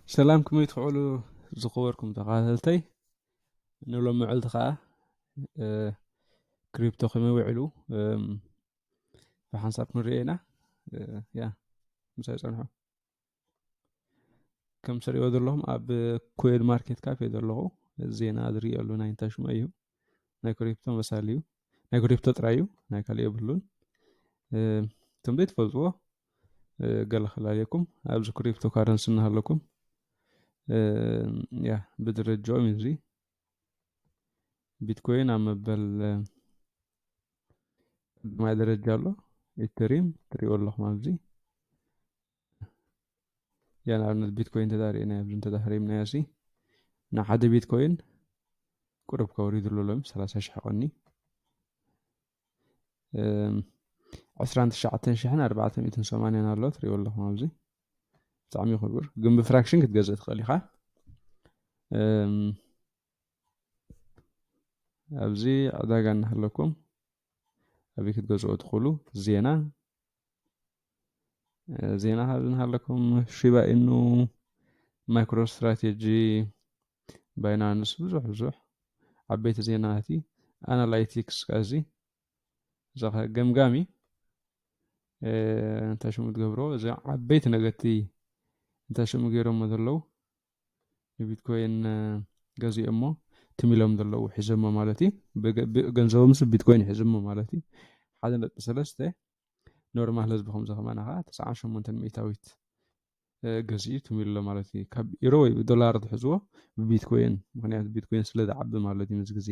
ሰላም፣ ከመይ ትውዕሉ ዝኸበርኩም ተኸታተልተይ? ንሎም መዕልቲ ከዓ ክሪፕቶ ከመይ ውዕሉ ብሓንሳብ ክንሪኦ ኢና። ያ፣ ምሳይ ጸንሑ። ከም ትሪእዎ ዘለኹም ኣብ ኮይን ማርኬት ካፕ እየ ዘለኹ። ዜና ዝርእየሉ ናይ እንታይ ሽሙ እዩ፣ ናይ ክሪፕቶ መሳሊ እዩ። ናይ ክሪፕቶ ጥራይ እዩ፣ ናይ ካልእ የብሉን። እቶም ዘይትፈልጥዎ ገለ ክላለየኩም፣ ኣብዚ ክሪፕቶ ካረንሲ እናሃለኩም፣ ያ፣ ብደረጃኦም እዩ እዚ። ቢትኮይን ኣብ መበል ቀዳማይ ደረጃ ኣሎ። ኢተሪም ትሪእዎ ኣለኹም ኣብዚ። ያ፣ ንኣብነት ቢትኮይን ተዳሪእና ኣብዚ እንተዳህሪምና ያሲ ንሓደ ቢትኮይን ቁሩብ ከውሪዱ ኣሎ ሎም ሰላሳ ሽሕ ቀኒ። ዕስራን ትሽዓተን ሽሕን ኣርባዕተ ሚእትን ሰማንያን ኣሎ፣ ትሪእዎ ኣለኹም ኣብዚ። ብጣዕሚ ክቡር ግን ብፍራክሽን ክትገዝእ ትኽእል ኢኻ። ኣብዚ ዕዳጋ እናሃለኩም ኣበይ ክትገዝኦ ትኽእሉ? ዜና ዜና ካብ ዝንሃለኩም፣ ሺባ ኢኑ፣ ማይክሮ ስትራቴጂ፣ ባይናንስ፣ ብዙሕ ብዙሕ ዓበይቲ ዜናቲ፣ ኣናላይቲክስ፣ ካዚ እዛ ገምጋሚ እንታይ ሽሙ ትገብሮ፣ እዚ ዓበይቲ ነገርቲ እንታይ ሽሙ ገይሮሞ ዘለዉ፣ ንቢትኮይን ገዚኦሞ ትም ኢሎም ዘለዉ ሒዞሞ ማለት እዩ። ገንዘቦም ምስ ቢትኮይን ሒዞሞ ማለት እዩ። ሓደ ነጥቢ ሰለስተ ኖርማል ህዝቢ ከምዚ ከማና ከዓ ተስዓን ሸሞንተን ሚእታዊት ገዚኡ ትም ኢሎ ማለት እዩ። ካብ ኢሮ ወይ ብዶላር ትሕዝዎ ብቢትኮይን፣ ምክንያቱ ቢትኮይን ስለ ዝዓቢ ማለት እዩ። ምስ ግዜ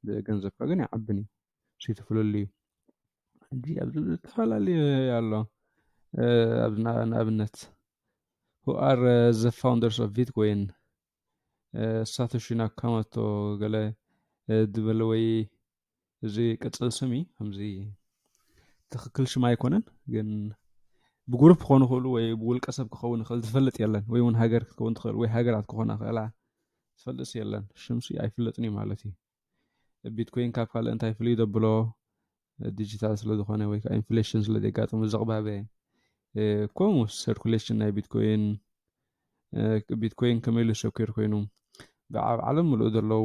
ብገንዘብካ ግን ይዓብን እዩ። ሽትፍለሉ እዩ። ሕጂ ኣብዚ ዝተፈላለዩ ኣሎ። ኣብዚ ንኣብነት who are the founders of Bitcoin፣ ሳቶሺ ናካሞቶ ገለ ዝበለ ወይ እዚ ቅጽል ስም እዩ። ከምዚ ትኽክል ሽም ኣይኮነን፣ ግን ብግሩፕ ክኾኑ ይኽእሉ ወይ ብውልቀ ሰብ ክኸውን ይኽእል፣ ዝፈልጥ የለን። ወይ እውን ሃገር ክትከውን ትኽእል ወይ ሃገራት ክኾና ይኽእላ፣ ዝፈልጥስ የለን። ሽምሲ ኣይፍለጥን እዩ ማለት እዩ። ቢትኮይን ካብ ካልእ እንታይ ፍልይ ዘብሎ፣ ዲጂታል ስለ ዝኾነ ወይ ከዓ ኢንፍሌሽን ስለ ዘጋጥሙ ዘቕባበ፣ ከምኡ ሰርኩሌሽን ናይ ቢትኮይን፣ ቢትኮይን ከመይ ኢሉ ሰኩር ኮይኑ ብዓብ ዓለም ምሉእ ዘለዉ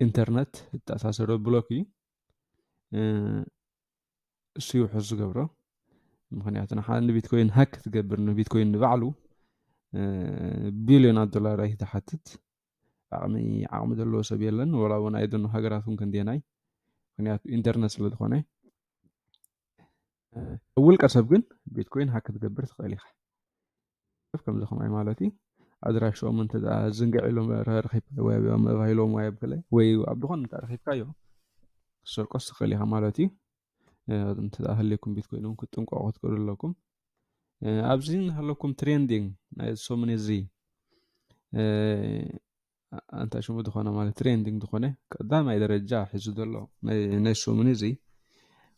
ኢንተርነት ዝተኣሳሰረ ብሎክ እዩ። እሱ እዩ ሕዚ ዝገብሮ። ምክንያቱ ንሓ ንቢትኮይን ሃክ ክትገብር ንቢትኮይን ንባዕሉ ቢልዮናት ዶላር ኣይትሓትት። ዓቕሚ ዓቕሚ ዘለዎ ሰብ የለን። ወላ እውን ኣይደኖ ሃገራት እውን ክንደየናይ፣ ምክንያቱ ኢንተርነት ስለ ዝኾነ። ውልቀ ሰብ ግን ቢትኮይን ሃክ ክትገብር ትኽእል ኢኻ። ከምዚ ከማይ ማለት እዩ። ኣድራሽኦም እንተ ደኣ ዝንግዕ ኢሎም ረኺብካ ወይ ኣብኦም ኣባሂሎም ወይ ኣብ ገለ ወይ ኣብ ዝኾነ እንተ ረኺብካዮ ክትሰርቆስ ትኽእል ኢኻ ማለት እዩ። እንተ ደኣ ሃልየኩም ቢትኮይን እውን ክትጥንቀቑ ክትክእሉ ኣለኩም። ኣብዚ ንሃለኩም ትሬንዲንግ ናይ ሰሙን እዚ እንታይ ሽሙ ዝኾነ ማለት ትሬንዲንግ ዝኾነ ቀዳማይ ደረጃ ሒዙ ዘሎ ናይ ሰሙን እዚ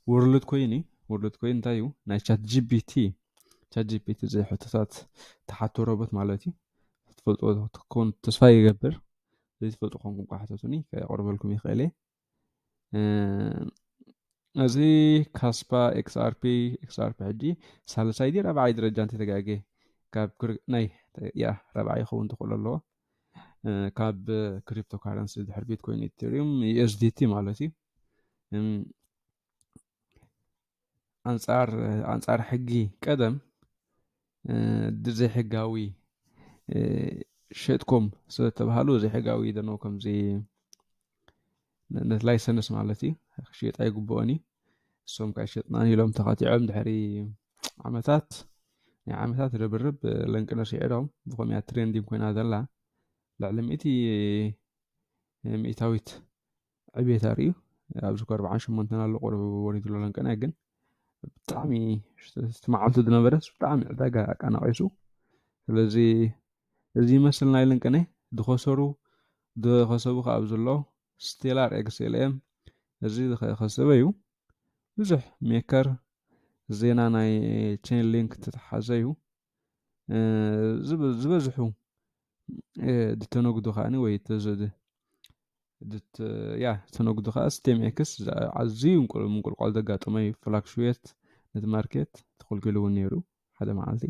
ወርልድ ኮይን እዩ። ወርልድ ኮይን እንታይ እዩ? ናይ ቻት ጂፒቲ፣ ቻት ጂፒቲ እዚ ሕቶታት ተሓቶ ሮቦት ማለት እዩ። ትፈልጥዎ ትኾኑ ተስፋ ይገብር። ዘይትፈልጡ ኮንኩም ከዓ ሕተቱኒ፣ ከየቕርበልኩም ይኽእል እየ። እዚ ካስፓ ኤክስኣርፒ፣ ኤክስኣርፒ ሕጂ ሳልሳይ ድዩ ራብዓይ ደረጃ እንተተጋጌ፣ ካብ ናይ ያ ራብዓይ ይኸውን ትኽእሉ ኣለዎ። ካብ ክሪፕቶ ካረንሲ ድሕሪ ቢትኮይን፣ ኢቴሪየም፣ ዩኤስዲቲ ማለት እዩ። ኣንጻር ኣንጻር ሕጊ ቀደም ብዘይሕጋዊ ሸጥኮም ስለተባሃሉ ዘይሕጋዊ ደኖ ከምዚ ነት ላይሰንስ ማለት እዩ ክሽየጥ ኣይግብኦን እዩ። እሶም ከዓ ሸጥናን ኢሎም ተኻቲዖም ድሕሪ ዓመታት ናይ ዓመታት ርብርብ ለንቅነ ስዒሮም ብኸምያ ትሬንዲንግ ኮይና ዘላ ልዕሊ ሚእቲ ሚእታዊት ዕቤት ኣርእዩ። ኣብዚ ኮ ኣርባዓን ሸሞንተን ኣሎ ቁሩብ ወሪዱ ኣሎ ለንቅነ ግን ብጣዕሚ እቲ መዓልቱ ዝነበረ ብጣዕሚ ዕዳጋ ኣቃናቂሱ። ስለዚ እዚ ይመስል ናይ ለንቅነ። ዝኸሰሩ ዝኸሰቡ ከዓ ኣብዚ ኣለዉ። ስቴላር ኤክስኤልኤም እዚ ዝኸሰበ እዩ። ብዙሕ ሜከር ዜና ናይ ቼን ሊንክ ተተሓዘ እዩ። ዝበዝሑ ዝተነግዱ ከዓኒ ወይ ያ ዝተነግዱ ከዓ ስቴም ኤክስ ኣዝዩ ምንቁልቋል ዘጋጠመ እዩ። ፍላክሽዌት ነቲ ማርኬት ተኸልኪሉ እውን ነይሩ ሓደ መዓልቲ።